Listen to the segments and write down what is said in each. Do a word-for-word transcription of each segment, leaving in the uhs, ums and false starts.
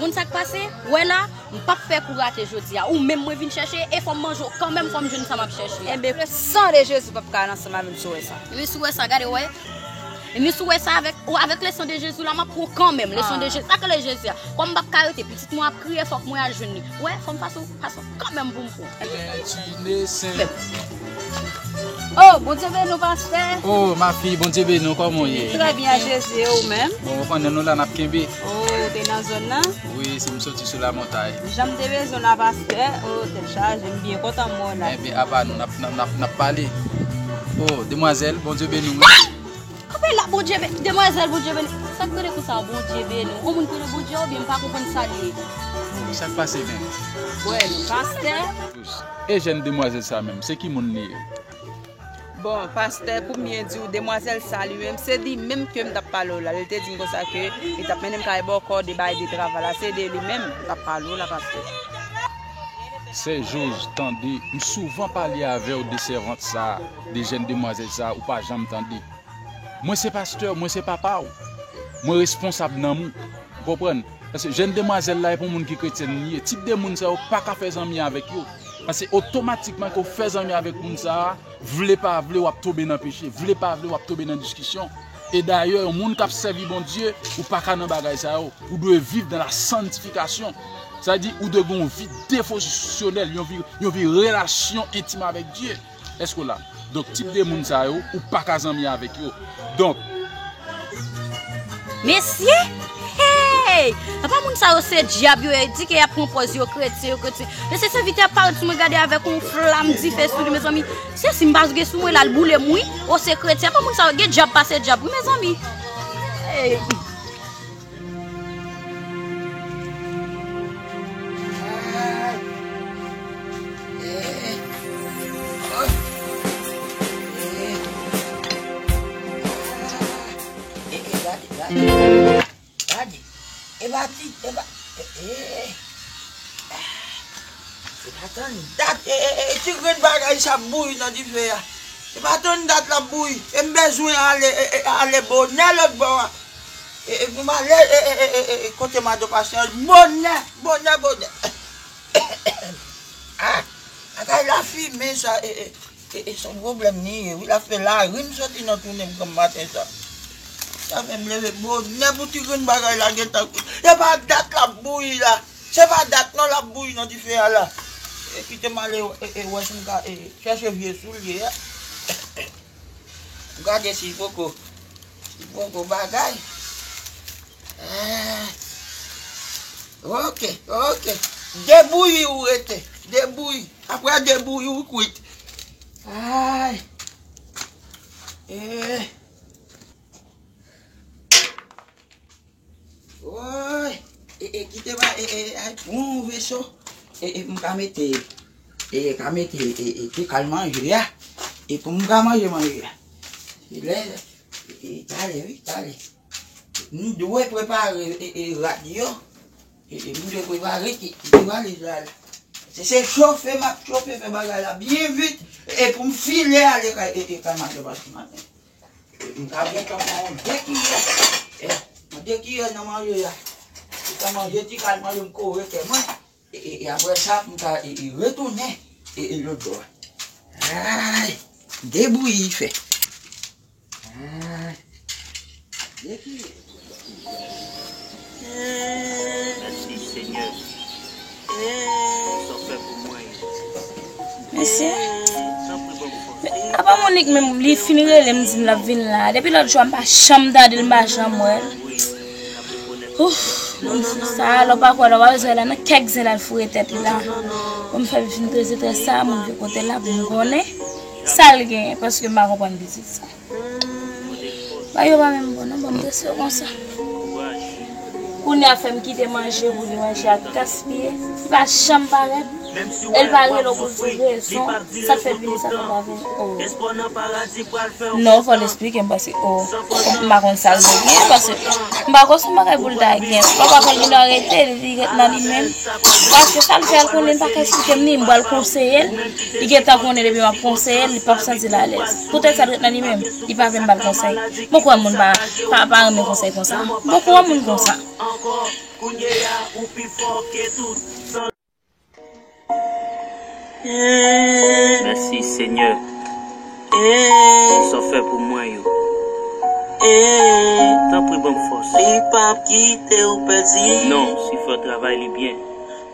Konn sa k pase? Wè la, m p ap fè kou rate jodi a. Ou menm mwen vin chèche, e fò m manje w kanmenm, fò m jwenn sa m ap chèche a. Enben, le sang de Jésus p ap ka al ansanm avè m si w wè sa. Wi, si w wè sa, gade, wè. Epi si w wè sa avèk, ou avèk le sang de Jésus la, m ap pran w kanmenm, le sang de Jésus. Sa k rele Jezi a. Kòm m p ap ka rete, pitit mwen ap kriye, fòk mwen al jwenn li. Wè, fò m pase w, pase w kanmenm pou m pran w. Bèl ti nesen. Oh, Bondye beni w, pastè. Oh, ma fille, Bondye beni w, kòman w ye? Trè byen, Jezi, e ou menm? Bon, ou konnen nou la, n ap kenbe. Oh, ou te nan zòn nan? Wi, se m soti sou lamontay. Jan m te bezwen w la, pastè. Oh, tèt chaje, m byen kontan m wè w la. Enben, apa nou, n ap, n ap, n ap, n ap pale. Oh, demwazèl, Bondye beni w. Kanpe la, Bondye beni, demwazèl, Bondye beni. Sa k rele konsa, Bondye beni? Yon moun ki rele Bondye, oubyen m pa konprann sa l ye. Sa k pase menm? Wè, pastè. E jèn demwazèl sa menm, se ki moun li ye? Bon, pastè, pou m byen di w, demwazèl sa li menm, se li menm ke m t ap pale w la. Li te di m konsa ke li t ap mennen m kay bòkò, de bay de travay la. Se de li menm m t ap pale w la, pastè. Sè Jòj, tande, m souvan pale avè w de sèvant sa, de jèn demwazèl sa, ou pa janm tande. Mwen se pastè, mwen se papa w. Mwen responsab nanm ou. Ou konprann? Paske jèn demwazèl la, e pou moun ki kretyèn li ye. Tip de moun sa yo pa ka fè zanmi avèk yo. Paske otomatikman ke w fè zanmi avèk moun sa a, vle pa vle, w ap tonbe nan peche. Vle pa vle, w ap tonbe nan diskisyon. E dayè, yon moun k ap sèvi Bondye, ou pa ka nan bagay sa yo. Ou dwe viv dans la sanctification. Sa vle di, ou dwe gen yon vi devosyonèl, yon vi, yon vi relasyon entim avèk Dye. Èske w la? Donk, tip de moun sa yo, ou pa ka zanmi avèk yo. Donk, mesye! Hey! Apa moun sa yo se dyab yo ye, di ke y ap pran pòz yo kretyen, yo kretyen. Mesye, sèvitè ap parèt sou mwen gade avèk yon flam dife sou li, mezanmi. Se si m pa gen sou mwen la, l boule m, wi. O, se kretyen. Apa moun sa yo gen dyab pase dyab, wi, mezanmi. Hey! E, e, gade, gade. Gade. E pa ti, e pa, e, e. E pa tann dat, e, e, e, ti grenn bagay sa ap bouyi nan dife a. E pa tann dat l ap bouyi. E m bezwen ale, e, e, ale bonè lòt bò a. E, e, pou m ale, e, e, e, e, e, kote madan pastè a, bonè, bonè, bonè. Ah, bagay la fimen sa, e, e, e, e, se yon pwoblèm li ye, wi, l ap fè lari m soti nan tounen m granm maten sa. Sa fè m leve bonè pou ti grenn bagay la gentan kwit. E pa dat l ap bouyi la. Se pa dat non l ap bouyi nan dife a la. E kite m ale, e, e, wè si m ka, e, chèche vye soulye a. Gade si poko, si poko bagay. Ah. Ok, ok. De bouyi ou rete. De bouyi. Apre de bouyi ou kwit. Ay. Eh. Woy! E, e, kite ba, e, e, ay, pran yon veso. E, e, m ka mete, e, e, ka mete, e, e, ti kal manje a. E pou m ka manje manje a. E lè, e, e, talè, wi, talè. M dwe prepare, e, e, rad yo. E, e, m dwe prepare ti, ti valiz la. Se, se chofe, m ap chofe, fè bagay la byen vit. E, e, pou m file ale kay, e, e, kay maten, paske maten. M ka gentan pran yon de kiyè. Eh, yon de kiyè nan manje a. M ka manje ti kal manje m kore kè mwen. E, e, e apre sa, m ka, e, e, retounen, e, e, lòt bò a. Ay, de bouyi fè. Ay, de kiyè. Mèsi, Senyè. Sa w fè pou mwen. Mesye. Apa Monik menm, li fin rele m, di m l ap vin la. Depi lòt jou a, m pa janm tande l, m pa janm wè l. Ouf, moun fou sa, lè w pa kwè, lè w pa bezwen la, nan kèk zen l al foure tèt li la. Bon, m fè l fin treze trè sa, moun vin kote l la pou m konnen sa l genyen, paske m pa konprann pitit sa. Bagay yo pa menm bon non, ban m teste yo konsa. Kounye a fè m kite manje pou li, manje a gaspiye. Li pa janm parèt. E l pa rele w pou l di rezon sa k fè l vini sa k pa vini. Oh. Non, fò l esplike m paske, oh, m pa konn sa l bezwen, paske m pa konn se yon bagay pou l ta gen. Papa fè l vin arete, li, li ret nan li menm. Paske sa l fè, l konnen l pa ka esplike m ni, m pral konseye l. Li gentan konnen depi m ap konseye l, li p ap santi l alèz. Poutèt sa l ret nan li menm, li pa vle m ba l konsèy. Bon, kwè moun pa, pa, pa renmen konsèy konsa. Bon, kwè moun konsa. Mèsi, Senyè. Sa w fè pou mwen yo. Tanpri, ban m fòs. Li p ap kite w pèdi. Non, si fè travay li byen.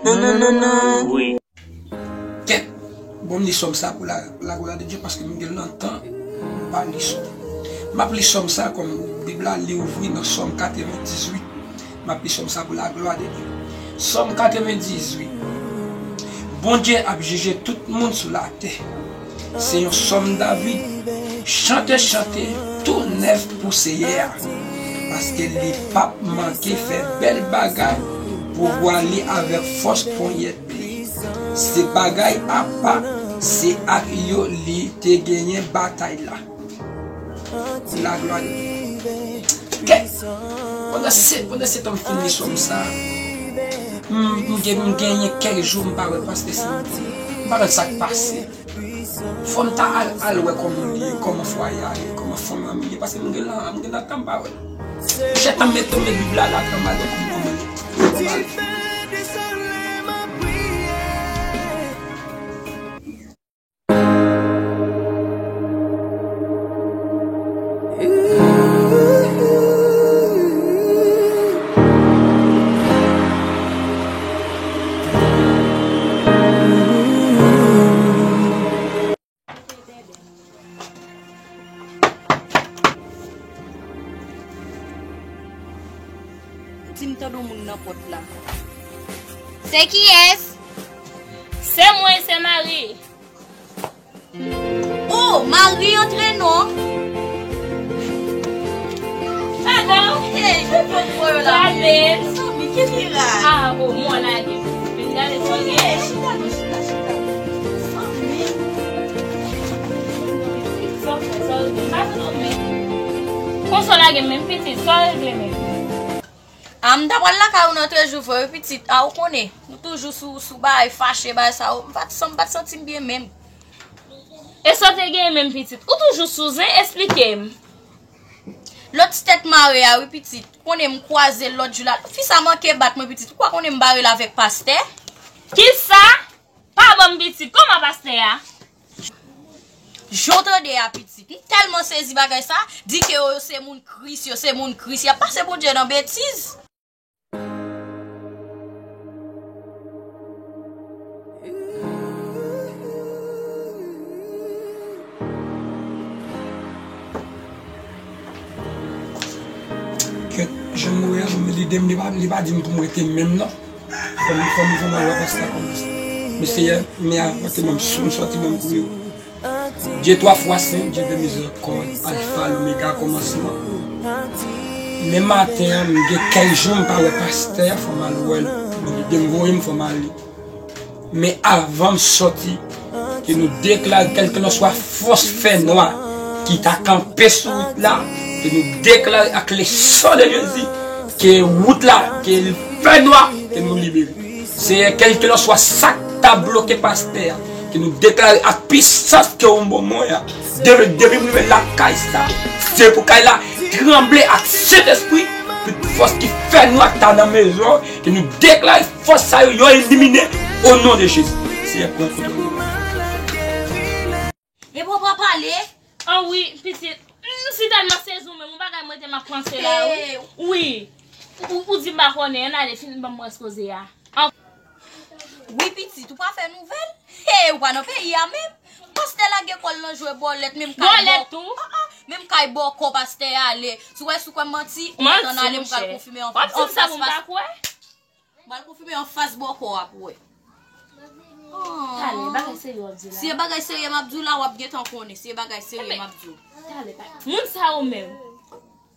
Non, non, non, non. Wi. Kèt. Bon, m li sòm sa pou la, la gloire de Dieu, paske m gen lontan m pa li sòm. M ap li sòm sa kòm Bib la li ouvri nan Sòm katrevendizuit. M ap li sòm sa pou la gloire de Dieu. Sòm katrevendizuit. Bondye ap jije tout moun sou latè. Se yon sòm David. Chante, chante tou nèf pou Seyè a, paske li p ap manke fè bèl bagay pou wa li avèk fòs ponyèt li. Se bagay apa, se ak yo li te genyen batay la. La gloire de Dieu. Kè, pandan se, pandan se tan m fin li sòm sa, m, m gen, m genyen kèk jou m pa wè pastè Sandy. M pa konn sa k pase. Fò m ta al, al wè kòman l ye, kòman fwaye a ye, kòman fanmi an ye, paske m gen lan, m gen lontan m pa wè l. Chètan mete, mete Bib la, la, tanbale pou m konn. Di m tande yon moun nan pòt la. Se kiyès? Se mwen, se Mari. Oh, Mari, antre non. Pardon? Hey, je peux voir la. Mezanmi, ki mirak. Ah, oh, mwen lage. Vin gade sa w gen. Hey, chita non, chita, chita. Mezanmi. Sa w fè, sa w regle. M pa konn men. Konsa w lage menm pitit, sa w regle menm. A, m ta pral lakay ou nan trezou vre wi pitit. A, ou konnen, nou toujou sou, sou bagay fache, bagay sa yo. M pa t san-, m pa t santi m byen menm. E sa w te genyen menm pitit? Ou toujou sou zen? Esplike m. Lòt ti tèt mare a wi pitit. Konnen m kwaze l lòt jou la. Fi sa manke bat mwen pitit. Ou pa konnen m bare l avèk pastè? Kisa? Pa ban m pitit. Kòman pastè a? Jan w tande a pitit. M tèlman sezi bagay sa. Di ke yo, yo se moun Kris, yo se moun Kris. Y ap pase Bondye nan betiz. Kèt, jan m wè a, lide m, li pa, li pa di m pou m rete menm non. Fò m, fò m, fò m al wè pastè kòmanse. Mesye, men a, pote ban m, m sòti ban m kouri. Dye twa fwa sen, Dye de mizerikòd, Alfa, Lomega, kòmansman. Men maten an, m gen kèk jou m pa wè pastè a, fò m al wè l. Lide m voye m, fò m ale. Men avan m sòti, ke nou deklare kèlkelanswa fòs fènwa ki ta kanpe sou wout la, ke nou deklare ak le san de Jezi, ke wout la, ke fènwa, ke nou libere. Seyè, kèlkelanswa sa k ta bloke pastè a, ke nou deklare ak pisans ke w ban mwen an, depi, depi m rive lakay sa, se pou kay la tranble ak Sentespri, tout fòs ki fènwa k ta nan mezon, ke nou deklare fòs sa yo, yo elimine o non de Jezi. Seyè, pran kontwòl. Epi w pa pale? An wi, pitit. M si tèlman sezi w menm, yon bagay mwen te m ap panse la, wi. Wi. Ou, ou di m pa konnen, ann ale, fin ban m wè koze a. An- Wi, pitit, ou pa fè nouvèl? Hey, ou pa nan peyi a menm? Pastè lage kò l nan jwe bòlèt, menm kay bò. Bòlèt tou? Ah, ah, menm kay bòkò pastè ale. Si w wè si w kwè m manti, ou mèt ann ale, m pral konfime an, an fas pastè. W ap di m sa pou m pa kwè? M pral konfime anfas bòkò a pou wè. Talè, bagay serye w ap di la. Si e bagay serye m ap di w la, w ap gentan konnen. Si e bagay serye m ap di w. Talè, pa- moun sa yo menm.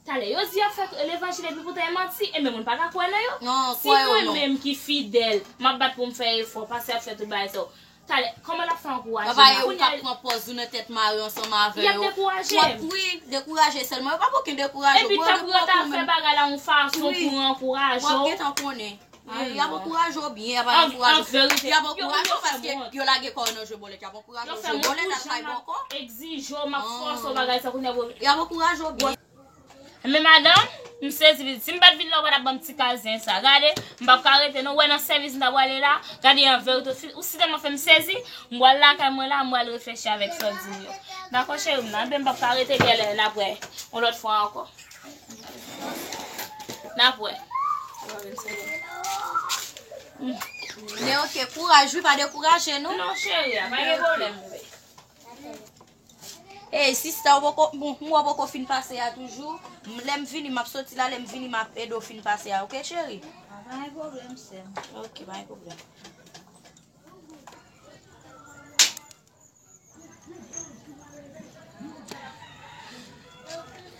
Talè, yo di y ap fè levanjil epi poutan e manti, enben moun pa ka kwè nan yo. Non, si kwè yo mwen non. Menm ki fidèl, m ap bat pou m fè efò, pastè ap fè tout bagay sa yo. Talè, kòman l ap fè ankouraje m la? Papa, yo ka pran pòz ou nan tèt mare ansanm avè yo. Y ap dekouraje m. W ap, wi, dekouraje sèlman. Yo p ap okenn dekouraje w. Epi tankou yo ta fè bagay la yon fason pou ankouraje w. W ap gentan konnen. Y ap ankouraje w byen, y ap ankouraje w. Y ap ankouraje w paske yo lage kò yo nan je bòlèt. Y ap ankouraje w je bòlèt al bay bòkò. Egzije w, m ap fòse w bagay sa kounye a. Y ap ankouraje w byen. Men madanm, m sezi pitit. Si m pa t vin la, ou pa t ap ban m ti kal zen sa. Gade, m p ap ka rete non. Ou wè nan sèvis m ta pwale la. Gade an verite, ou si, ou si tèlman fè m sezi, m pral lakay mwen la, m pral reflechi avèk sa w di m yo. Dakò, cheri m nan. Enben, m p ap ka rete gèlè, n ap wè yon lòt fwa ankò. N ap wè. Men oke, kouraj wi, pa dekouraje non. Non, cheri, a pa gen pwoblèm. Ey, sista, ou poko, bon, m wè w poko fin pase a toujou. M, lè m vini, m ap soti la, lè m vini, m ap ede w fin pase a, oke, cheri? A, pa gen pwoblèm, sè m. Oke, pa gen pwoblèm.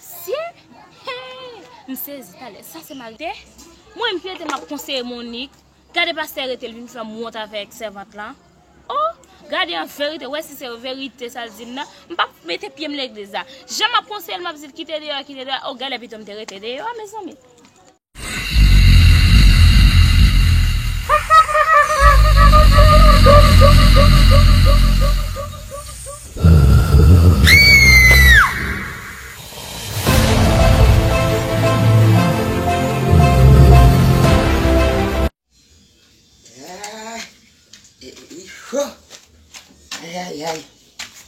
Sye! Hey! M sezi, talè. Sa se mari te? Mwen, m pete, m ap konseye Monik. Gade pastè rete l vin fè m wont avèk sèvant lan. Oh, gade an verite, wè si se verite sa l di m nan. M p ap mete pye m legliz la. Jan m ap konseye l, m ap di l kite deyò, kite deyò. Oh, gade pito m te rete deyò a, mezanmi. Ah, e, e, cho. Ay, ay, ay.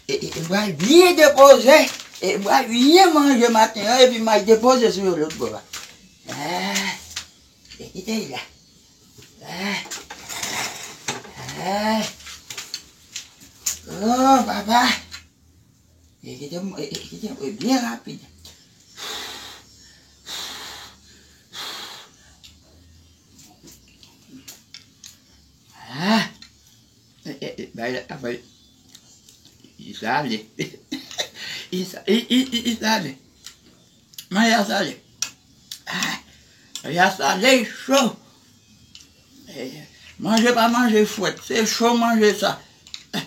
E, e, e, m pral byen depoze. E, m pral byen manje maten an, epi m al depoze sou yo lòt bò a. Ah, e, kite l la. Ah, ah. Oh, papa. E kite m, e, e, kite m, e, byen rapid. Ah! E, e, e, bay la, bay. Li sale. Li sa-, li, li, li, li sale. Manje a sale. Ah! Manje a sale, li cho. Eh, manje pa manje fwèt, se cho manje sa. Eh,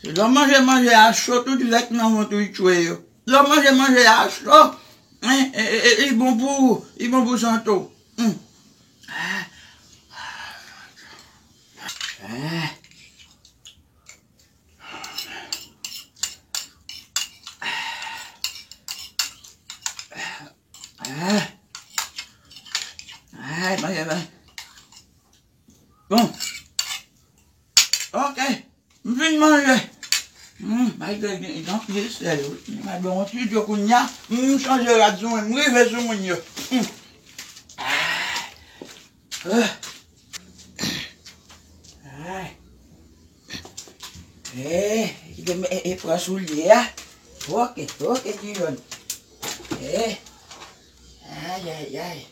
lè w manje manje a cho, tout vèk nan vant ou li tchwe yo. Lè w manje manje a cho, eh, eh, eh, eh, li bon pou ou, li bon pou sante w. Hmm. Ah. Ah. Ah. Ay, manje, manje. Bon. Ok. M fin manje. Hmm, malgre gen, gen anpil sèl, wi. M al bwè yon ti dlo kounye a. M chanje rad sou mwen, m rive sou moun yo. Hmm. Ah. Ah. Ay. Eh, kite m, eh, eh, pran soulye a. Ok, ok, ti jòn. Eh. Ay, ay, ay.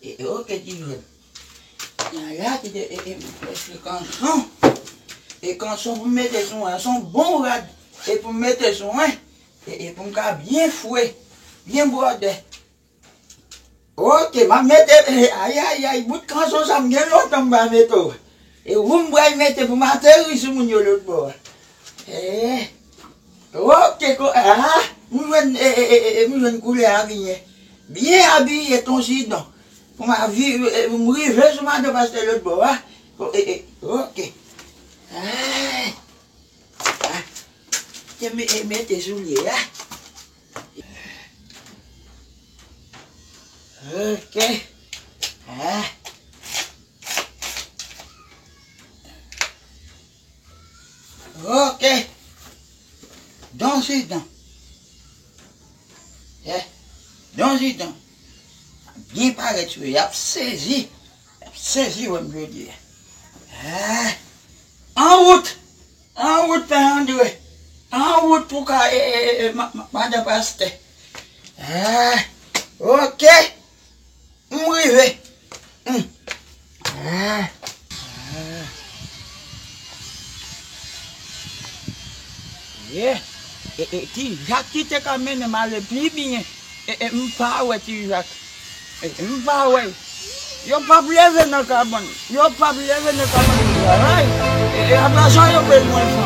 Eh, eh, ok, ti jòn. Ala, kite, eh, eh, prèske kanson. E kanson pou m mete sou mwen. Se yon bon rad. E pou m mete sou mwen. E, e pou m ka byen fre. Byen bwòdè. Ok, m ap mete, eh, ay, ay, ay, bout kanson sa m gen lontan m pa mete w. E ou m pral mete pou m ateri sou moun yo lòt bò a. Eh, ok, ko, ah, m jwenn, eh, eh, eh, eh, m jwenn koulè a byen. Byen abiye, ton sidon. Pou m avi-, eh, eh, pou m rive sou madan pastè lòt bò a. Oh, eh, eh, ok. Eh. Ah, te me-, eh, mete soulye a. Ok. Ah. Ok. Don Zidon. Eh, Don Zidon. Byen parèt sou yo, y ap sezi. Y ap sezi wè m jodi a. Ah. An wout. An wout, Pè Andre. An wout pou ka, e, e, e, ma-, ma-, madan pastè. Ah, ok. M rive. Hmm. Ah. Ah. Yeah. E, e, ti Jak ki te ka mennen m ale pi byen. E, e, m pa wè Ti Jak. E, m pa wè. Yo p ap leve nan kabann. Yo p ap leve nan kabann travay. E, e, apre sa, yo bezwen